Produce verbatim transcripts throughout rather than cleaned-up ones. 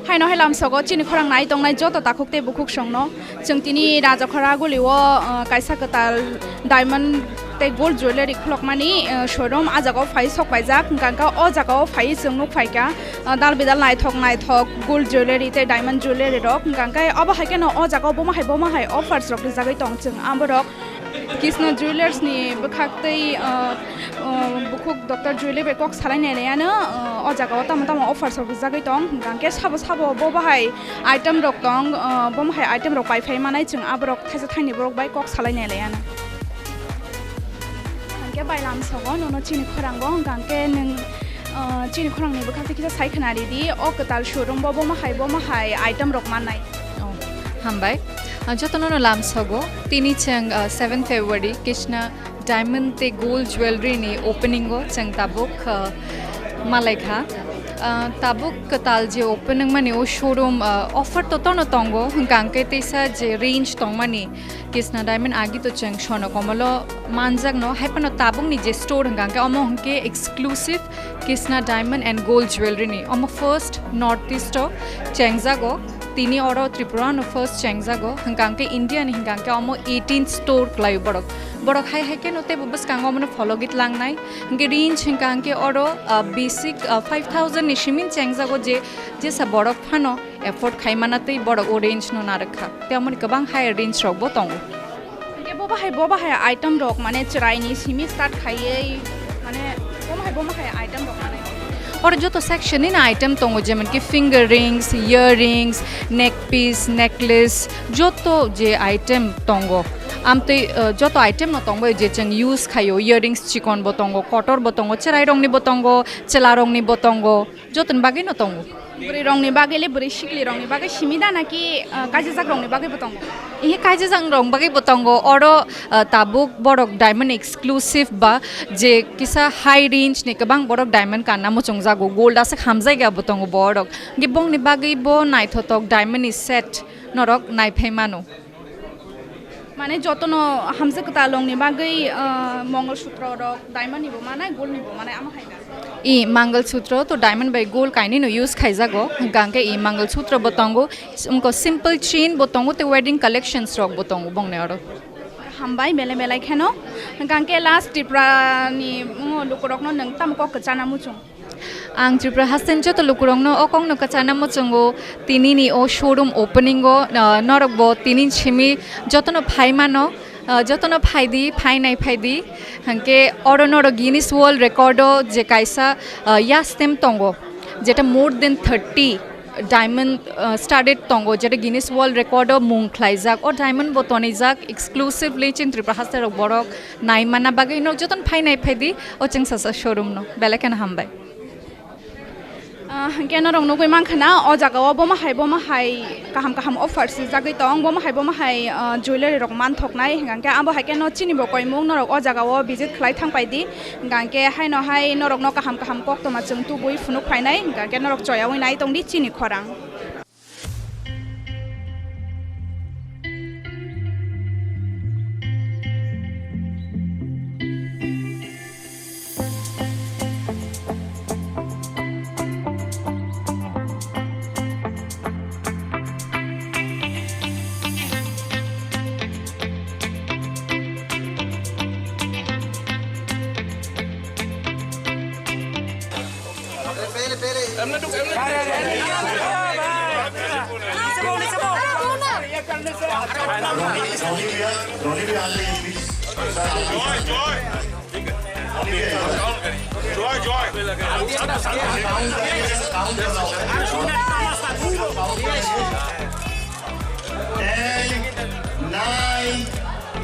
Haino hai lamsogo chini khorang nai tongnai joto takhuk tei bukhuk songno chwng tini Rajakhora gulio, uh, kaisa kwtal diamond tei gold jewelry khulokmani, uh, showroom a jagao phai sok paijak, hwnkha hwnkhe o jagao phai chwng nuk phaikha, uh, dal bidal naithok naithok gold jewelry tei diamond jewelry rok, hwnkha hwnkhe obo hai kheno o jagao bomo hai bomo hai offers rok rijagwi tong chwng aborok Krishna Jewelers ni bwkhak tei, uh, uh, bukhuk Doctor Jewelry bai kok salai nai riyano, uh, o jagao tamo tamo offers rok rijagwi tong, hwnkha hwnkhe sabo sabo bo bahai item rok tong, uh, bo bahai item rok pai phai manai chwng aborok thaisa thaini borok bai kok salai nai riyano. Hwnkhe bai lamsogo nono chini khorango, hwnkha hwnkhe nwng, uh, chini khorangni bwkhak tei kisa sai khna ridi, o kwtal showroom bo bomo hai bomo hai item rok mannai. Oh, hambai. Ah, jotono no lamsogo. Tini chwng, ah, seven February Krishna Diamond tei Gold Jewelry ni opening o chwng tabuk, ah, malaikha. Ah, tabuk kwtal je open wngmani o showroom, ah, offer to tono tongo, hwnkha hwnkhe teisa je range tongmani Krishna Diamond agi to chwng sono komolo manjakno, hai phano tabukni je store hwnkha hwnkhe omo hwnkhe exclusive Krishna Diamond and Gold Jewelry ni omo first North East o chengjago, tini oro Tripura no first chengjago, hwnkha hwnkhe India ni hwnkha hwnkhe omo eighteen store kwlaio borok. Borok hai hai kheno teibo bwskango omono follow git langnai. Hwnkhe range hwnkha hwnkhe oro, ah, basic, ah, five thousand ni simin chengjago je jesa borok phano afford khai mana tei borok o range no narwkha. Tei omoni kwbang higher range rok bo tongo. Hwnkhe bo bahai, bo bahai item rok, mane, chwraini simi start khaiwi, mane, bo bahai, bo bahai item rok, mane. Oro joto section ni item tongo, jemon ki finger rings, earrings, neck piece, necklace, joto je item tongo. Amtwi, uh, joto item no tongo je chwng use khaio, earrings chikon bo tongo, kotor bo tongo, chwrai rokni bo tongo, chwla rokni bo tongo. Jotoni bagwi no tongo. Bwrwi rokni bagwi le, bwrwi sikli rokni bagwi simi da naki, ah, kaijajak rokni bagwi bo tongo? Ihi kaijajak rok bagwi bo tongo. Oro, ah, tabuk borok diamond exclusive ba je kisa high range ni kwbang borok diamond kanna muchungjago. Gold aswk hamjaiga bo tongo borok. Hwnkhe bongni bagwi bo naithotok diamond ni set norok naiphai mano. Mane jotono hamjak kwtal rokni bagwi, ah, Mongol Sutro rok diamond ni bo manai, gold ni bo manai, amo hai na? I Mangal Sutro to diamond bai gold kainwi no use khaijago, hwnkha hwnkhe i Mangal Sutro bo tongo, umko simple chain bo tongo, tei wedding collections rok bo tongo bongni oro. Hambai belai belai kheno, hwnkha hwnkhe last Tripura ni, mm, lukurokno nwng tamo kok kwchana muchung? Ang Tripura hasteni joto lukurokno o kokno kwchana muchungo, tinini o showroom opening o, ah, norokbo tini simi jotono phai mano, ah, jotono phaidi, phainai phaidi. Hwnkhe oro norok Guinness World Record o je kaisa, ah, yastem tongo, jeta more than thirty diamond, ah, studded tongo, jeta Guinness World Record o mung khlaijak. O diamond bo tonijak exclusively chini Tripura haste rok borok nai manna bagwi. Norok jotono phainai phaidi o chwngsasa showroom no. Belai kheno hambai. Ah, hwnkhe norok nugwi mankha na, o jaga o bomo hai, bomo hai kaham kaham offer swijagwi tong, bomo hai, bomo hai, ah, jewellery rok manthoknai, hwnkhe abo hai khe no chini bo koimung norok o jaga o visit khlai thang pai di, hwnkhe haino hai norok no kaham kaham koktwma chwng tubui phunuk phainai, hwnkhe norok choyaui nai tong di chini khorang. Ten, nine,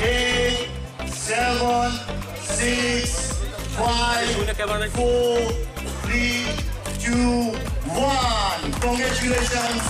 eight, seven, six, five, four, three, two, one. Congratulations.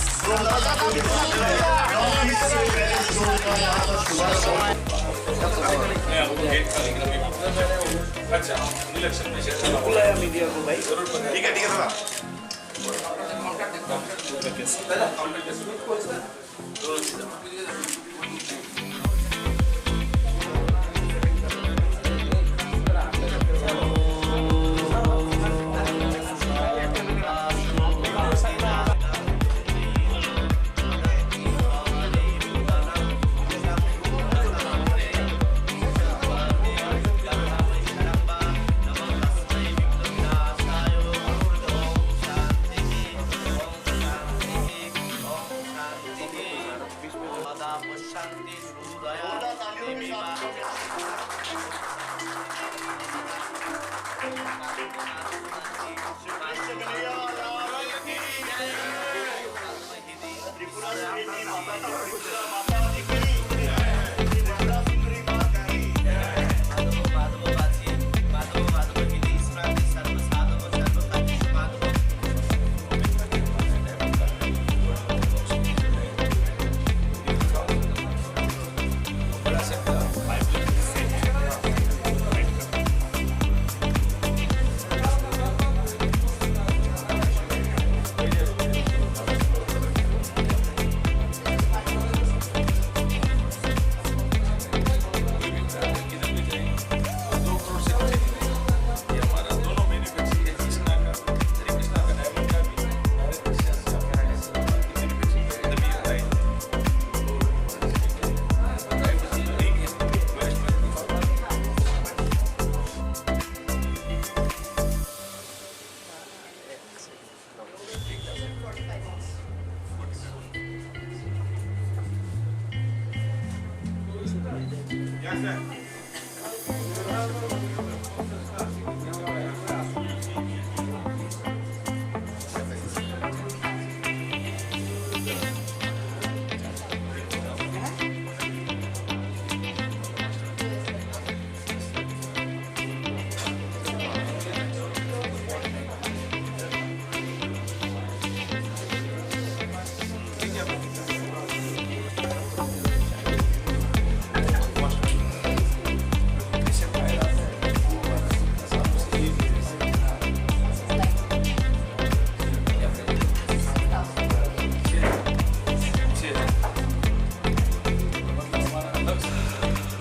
हमारा अलग से,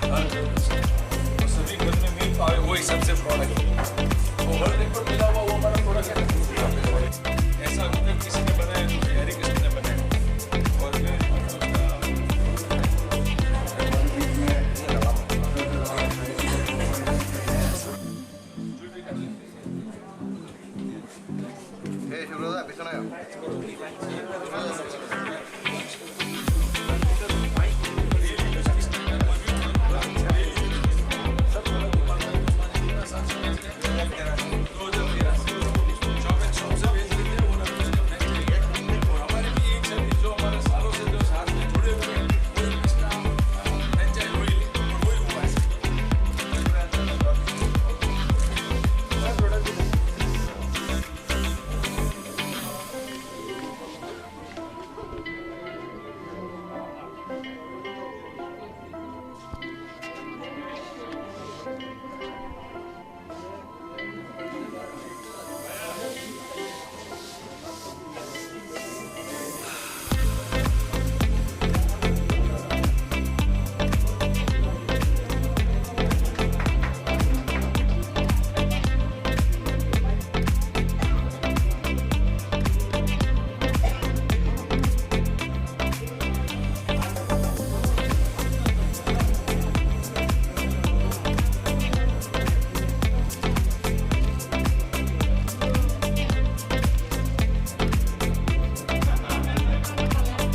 हर जगह से, और सभी घर में मिल पावे, वो एक सबसे बड़ा है। वो हर एक पर मिला हुआ, वो हमारा प्रोडक्ट है। ऐसा अभी तक किसी ने बनाया नहीं, हरी कृष्ण ने बनाया। और मैं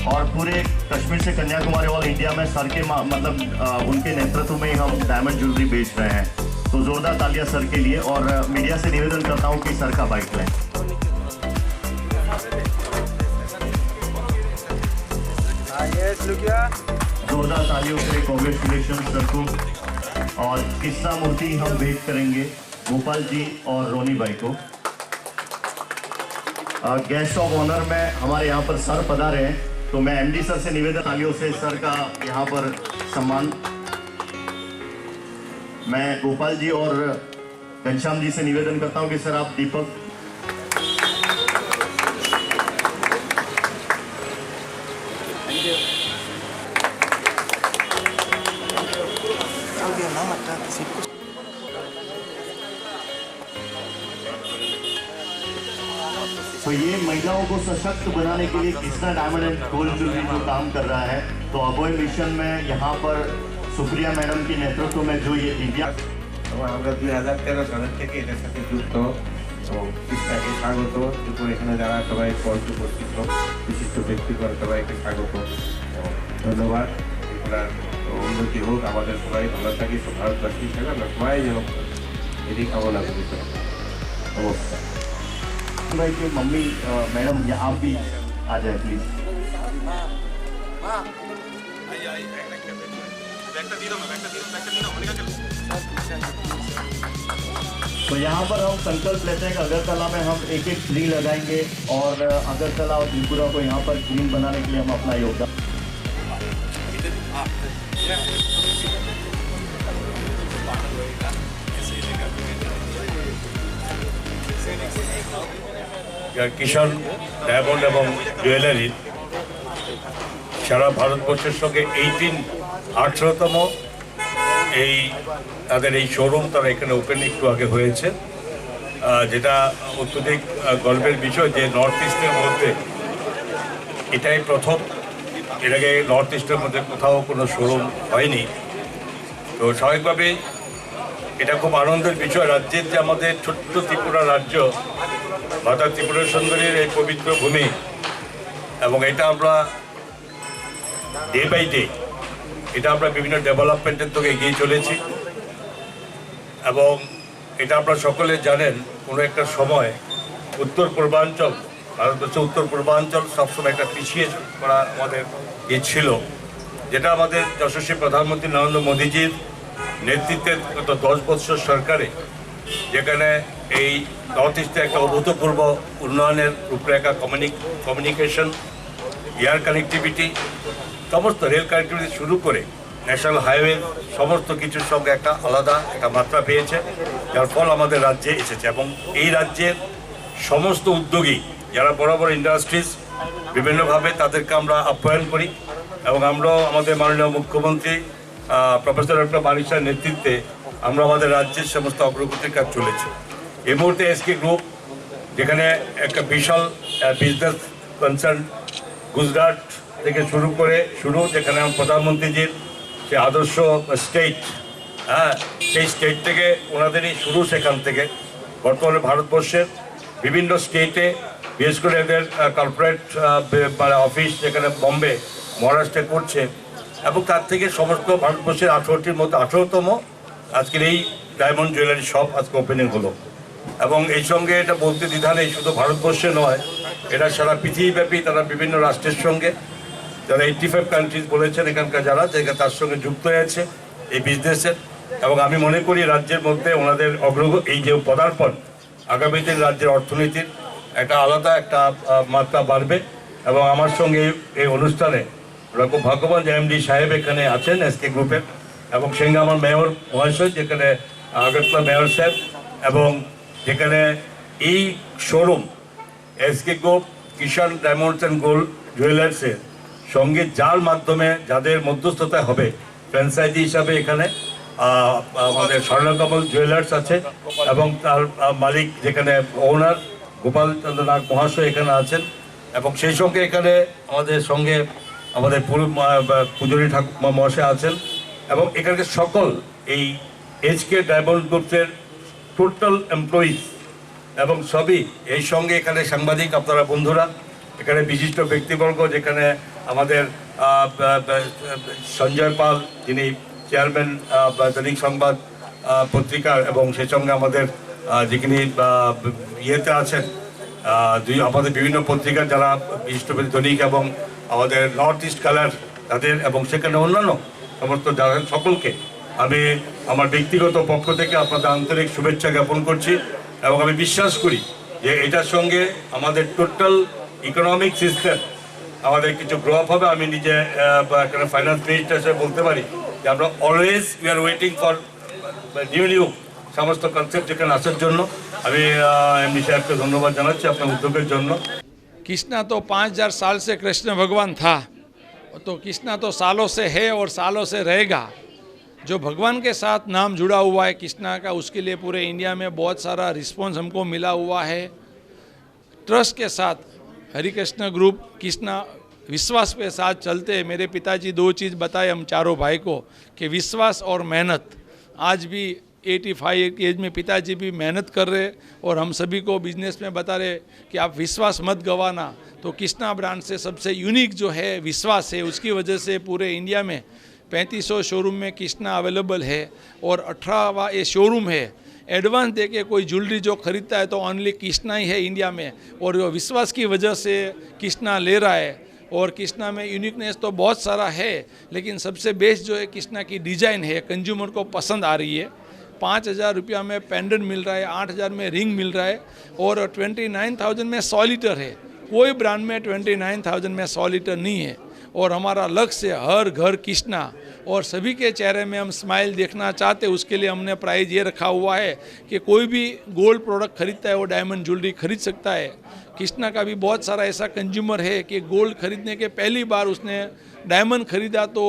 और पूरे कश्मीर से कन्याकुमारी, ऑल इंडिया में सर के मा-, मतलब, अ, उनके नेतृत्व में ही हम डायमंड ज्वेलरी बेच रहे हैं। तो जोरदार तालियां सर के लिए और, अ, मीडिया से निवेदन करता हूं कि सर का बाइट लें। जोरदार तालियों से कॉन्ग्रेचुलेशन सर को। और कृष्णा मूर्ति हम भेंट करेंगे गोपाल जी और रोनी भाई को। गेस्ट ऑफ ऑनर में हमारे यहाँ पर सर पधारे हैं, तो मैं एमडी सर से निवेदन, तालियों से सर का यहाँ पर सम्मान। मैं गोपाल जी और घनश्याम जी से निवेदन करता हूँ कि सर, आप दीपक। तो ये महिलाओं को सशक्त बनाने के लिए Krishna diamond and gold jewellery जो काम कर रहा है, तो अभय मिशन में यहाँ पर सुप्रिया मैडम के नेतृत्व में जो ये दिव्या এবং আমরা দুই হাজার তেরো সালের থেকে এটার সাথে যুক্ত। এবং কৃষ্ণাকে স্বাগত। এরপর এখানে যারা সবাই মঞ্চে উপস্থিত হোক, বিশিষ্ট ব্যক্তিবর্গ সবাইকে স্বাগত এবং ধন্যবাদ। ত্রিপুরার উন্নতি হোক, আমাদের সবাই ভালো থাকি, সব ভারতবাসী হিসেবে আমরা সবাই যেন এটি কামনা করি। নমস্কার। भाई की मम्मी, अ, मैडम, या आप भी आ जाए प्लीज। तो यहाँ पर हम संकल्प लेते हैं कि अगरतला में हम एक एक ट्री लगाएंगे और अगरतला और त्रिपुरा को यहाँ पर ग्रीन बनाने के लिए हम अपना योगदान। কিষাণ ডায়মন্ড এবং জুয়েলারি সারা ভারতবর্ষের সঙ্গে এইটিন আঠারোতম এই তাদের এই শোরুম তারা এখানে ওপেন একটু আগে হয়েছে, আহ, যেটা অত্যধিক, আহ, গর্বের বিষয় যে নর্থ ইস্টের মধ্যে এটাই প্রথম। এর আগে নর্থ ইস্টের মধ্যে কোথাও কোনো শোরুম হয়নি। তো স্বাভাবিকভাবেই এটা খুব আনন্দের বিষয়, রাজ্যের যে আমাদের ছোট্ট ত্রিপুরা রাজ্য, মাতা ত্রিপুরা সুন্দরীর এই পবিত্র ভূমি, এবং এটা আমরা ডে বাই ডে এটা আমরা বিভিন্ন ডেভেলপমেন্টের দিকে এগিয়ে চলেছি এবং এটা আপনারা সকলে জানেন, কোনো একটা সময় উত্তর পূর্বাঞ্চল, ভারতবর্ষের উত্তর পূর্বাঞ্চল সবসময় একটা পিছিয়ে পড়া আমাদের ইয়ে ছিল, যেটা আমাদের যশস্বী প্রধানমন্ত্রী নরেন্দ্র মোদীজির নেতৃত্বে গত দশ বছর সরকারে, যেখানে এই নর্থ ইস্টে একটা অভূতপূর্ব উন্নয়নের রূপরেখা, কমিউনিক কমিউনিকেশন, এয়ার কানেক্টিভিটি, সমস্ত রেল কানেক্টিভিটি শুরু করে ন্যাশনাল হাইওয়ে, সমস্ত কিছুর সঙ্গে একটা আলাদা একটা মাত্রা পেয়েছে, যার ফল আমাদের রাজ্যে এসেছে। এবং এই রাজ্যের সমস্ত উদ্যোগী, যারা বড় বড় ইন্ডাস্ট্রিজ, বিভিন্নভাবে তাদেরকে আমরা আপ্যায়ন করি এবং আমরাও আমাদের মাননীয় মুখ্যমন্ত্রী প্রফেসর ডক্টর মানিক সাহের নেতৃত্বে আমরা আমাদের রাজ্যের সমস্ত অগ্রগতির কাজ চলেছে। এই মুহূর্তে এসকে গ্রুপ, যেখানে একটা বিশাল বিজনেস কনসার্ন, গুজরাট থেকে শুরু করে শুরু, যেখানে আমার প্রধানমন্ত্রীজির যে আদর্শ স্টেট, হ্যাঁ, সেই স্টেট থেকে ওনাদেরই শুরু। সেখান থেকে বর্তমানে ভারতবর্ষের বিভিন্ন স্টেটে, বিশেষ করে এদের কর্পোরেট মানে অফিস যেখানে বোম্বে, মহারাষ্ট্রে করছে, এবং তার থেকে সমস্ত ভারতবর্ষের আঠারোটির মধ্যে আঠারোতম আজকের এই ডায়মন্ড জুয়েলারি শপ আজকে ওপেনিং হলো। এবং এই সঙ্গে এটা বলতে দ্বিধা নেই, শুধু ভারতবর্ষে নয়, এটা সারা পৃথিবীব্যাপী তারা বিভিন্ন রাষ্ট্রের সঙ্গে, যারা এইটটি ফাইভ কান্ট্রিজ বলেছেন এখানকার, যারা, যারা তার সঙ্গে যুক্ত হয়েছে এই বিজনেসের। এবং আমি মনে করি রাজ্যের মধ্যে ওনাদের অগ্রগ এই যে পদার্পণ, আগামী দিন রাজ্যের অর্থনীতির একটা আলাদা একটা মাত্রা বাড়বে। এবং আমার সঙ্গে এই অনুষ্ঠানে আমরা খুব ভাগ্যবান যে এমডি সাহেব এখানে আছেন এসকে গ্রুপের, এবং সঙ্গে আমার মেয়র মহাশয়, যেখানে আগরতলা মেয়র সাহেব, এবং যেখানে এই showroom SK group, Kisan diamonds and gold জুয়েলার্সের সঙ্গে, যার মাধ্যমে, যাদের মধ্যস্থতায় হবে, ফ্র্যাঞ্চাইজি হিসাবে এখানে আহ, আমাদের স্বর্ণকমল জুয়েলার্স আছে এবং তার আহ, মালিক, যেখানে ওনার গোপাল চন্দ্র নাগ মহাশয় এখানে আছেন, এবং সেই সঙ্গে এখানে আমাদের সঙ্গে আমাদের পুরো মা- বা পুজোরি ঠাকুর মা- মহাশয় আছেন, এবং এখানকার সকল এই এসকে ডায়মন্ড গ্রুপসের টোটাল এমপ্লয়িজ এবং সবই, এই সঙ্গে এখানে সাংবাদিক আপনারা বন্ধুরা, এখানে বিশিষ্ট ব্যক্তিবর্গ, যেখানে আমাদের আহ, ব- ব- সঞ্জয় পাল, যিনি চেয়ারম্যান আহ, বা দৈনিক সংবাদ আহ, পত্রিকার, এবং সেই সঙ্গে আমাদের আহ, যিনি আহ, ইয়েতে আছেন, আহ, দুই আমাদের বিভিন্ন পত্রিকার যারা বিশিষ্ট দৈনিক এবং আমাদের নর্থ ইস্ট কালার তাদের, এবং সেখানে অন্যান্য সমস্ত যারা, সকলকে আমি আমার ব্যক্তিগত পক্ষ থেকে আপনাদের আন্তরিক শুভেচ্ছা জ্ঞাপন করছি। এবং আমি বিশ্বাস করি যে এটার সঙ্গে আমাদের টোটাল ইকোনমিক সিস্টেম আমাদের কিছু গ্রো আপ হবে। আমি নিজে আহ, বা এখানে ফাইন্যান্স মিনিস্টার হিসেবে বলতে পারি যে আমরা always we are waiting for new new সমস্ত কনসেপ্ট যেখানে আসার জন্য। আমি এমডি সাহেবকে ধন্যবাদ জানাচ্ছি আপনার উদ্যোগের জন্য। कृष्णा तो पाँच हज़ार साल से कृष्ण भगवान था, तो कृष्णा तो सालों से है और सालों से रहेगा। जो भगवान के साथ नाम जुड़ा हुआ है कृष्णा का, उसके लिए पूरे इंडिया में बहुत सारा रिस्पॉन्स हमको मिला हुआ है। ट्रस्ट के साथ हरिकृष्ण ग्रुप कृष्णा विश्वास के साथ चलते हैं। मेरे पिताजी दो चीज़ बताए हम चारों भाई को, कि विश्वास और मेहनत। आज भी एटी फ़ाइव एज में पिताजी भी मेहनत कर रहे और हम सभी को बिजनेस में बता रहे कि आप विश्वास मत गंवाना। तो कृष्णा ब्रांड से सबसे यूनिक जो है विश्वास है, उसकी वजह से पूरे इंडिया में पैंतीस सौ शोरूम में कृष्णा अवेलेबल है और अठारहवाँ ये शोरूम है। एडवांस देके कोई ज्वेलरी जो खरीदता है तो ओनली कृष्णा ही है इंडिया में, और वो विश्वास की वजह से कृष्णा ले रहा है। और कृष्णा में यूनिकनेस तो बहुत सारा है, लेकिन सबसे बेस्ट जो है कृष्णा की डिज़ाइन है, कंज्यूमर को पसंद आ रही है। पाँच हज़ार रुपया में पेंडेंट मिल रहा है, आठ हज़ार में रिंग मिल रहा है और ट्वेंटी नाइन थाउजेंड में सॉलिटर है। कोई ब्रांड में ट्वेंटी नाइन थाउजेंड में सॉलिटर नहीं है। और हमारा लक्ष्य हर घर कृष्णा और सभी के चेहरे में हम स्माइल देखना चाहते, उसके लिए हमने प्राइस ये रखा हुआ है कि कोई भी गोल्ड प्रोडक्ट खरीदता है वो डायमंड ज्वेलरी खरीद सकता है। कृष्णा का भी बहुत सारा ऐसा कंज्यूमर है कि गोल्ड खरीदने के पहली बार उसने डायमंड खरीदा तो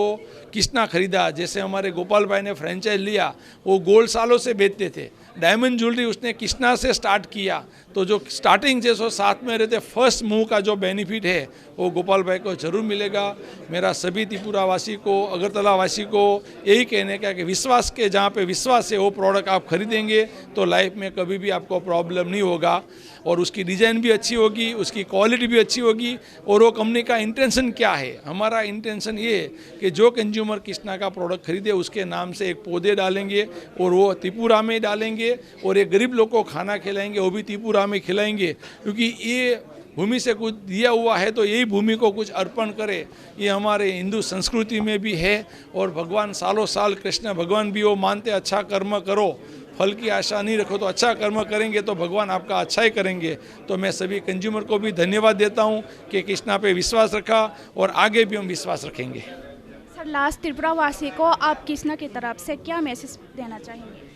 कृष्णा खरीदा। जैसे हमारे गोपाल भाई ने फ्रेंचाइज लिया, वो गोल्ड सालों से बेचते थे, डायमंड ज्वेलरी उसने कृष्णा से स्टार्ट किया। तो जो स्टार्टिंग छः सौ सात में रहते, फर्स्ट मूव का जो बेनिफिट है, वो गोपाल भाई को जरूर मिलेगा। मेरा सभी त्रिपुरा वासी को, अगरतला वासी को यही कहने का कि विश्वास के, जहाँ पे विश्वास है, वो प्रोडक्ट आप खरीदेंगे तो लाइफ में कभी भी आपको प्रॉब्लम नहीं होगा। और उसकी डिज़ाइन भी अच्छी होगी, उसकी क्वालिटी भी अच्छी होगी। और वो कंपनी का इंटेंशन क्या है? हमारा इंटेंशन ये है कि जो कंज्यूमर कृष्णा का प्रोडक्ट खरीदे, उसके नाम से एक पौधे डालेंगे और वो त्रिपुरा में डालेंगे, और ये गरीब लोग को खाना खिलाएंगे, वो भी त्रिपुरा में खिलाएंगे। क्योंकि ये भूमि से कुछ दिया हुआ है, तो यही भूमि को कुछ अर्पण करें। ये हमारे हिंदू संस्कृति में भी है। और भगवान, सालों साल कृष्ण भगवान भी वो मानते, अच्छा कर्म करो, फल की आशा नहीं रखो, तो अच्छा कर्म करेंगे तो भगवान आपका अच्छा ही करेंगे। तो मैं सभी कंज्यूमर को भी धन्यवाद देता हूँ कि कृष्णा पे विश्वास रखा और आगे भी हम विश्वास रखेंगे। सर, लास्ट त्रिपुरा वासी को आप कृष्णा की तरफ से क्या मैसेज देना चाहेंगे?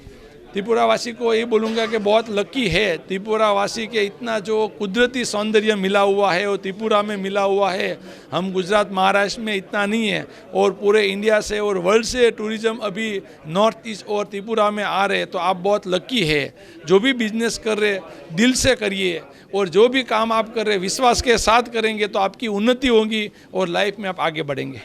त्रिपुरा वासी को ये बोलूँगा कि बहुत लकी है, त्रिपुरा वासी के इतना जो कुदरती सौंदर्य मिला हुआ है, वो त्रिपुरा में मिला हुआ है। हम गुजरात, महाराष्ट्र में इतना नहीं है, और पूरे इंडिया से और वर्ल्ड से टूरिज्म अभी नॉर्थ ईस्ट और त्रिपुरा में आ रहे, तो आप बहुत लकी है। जो भी बिजनेस कर रहे, दिल से करिए, और जो भी काम आप कर रहे, विश्वास के साथ करेंगे, तो आपकी उन्नति होगी और लाइफ में आप आगे बढ़ेंगे।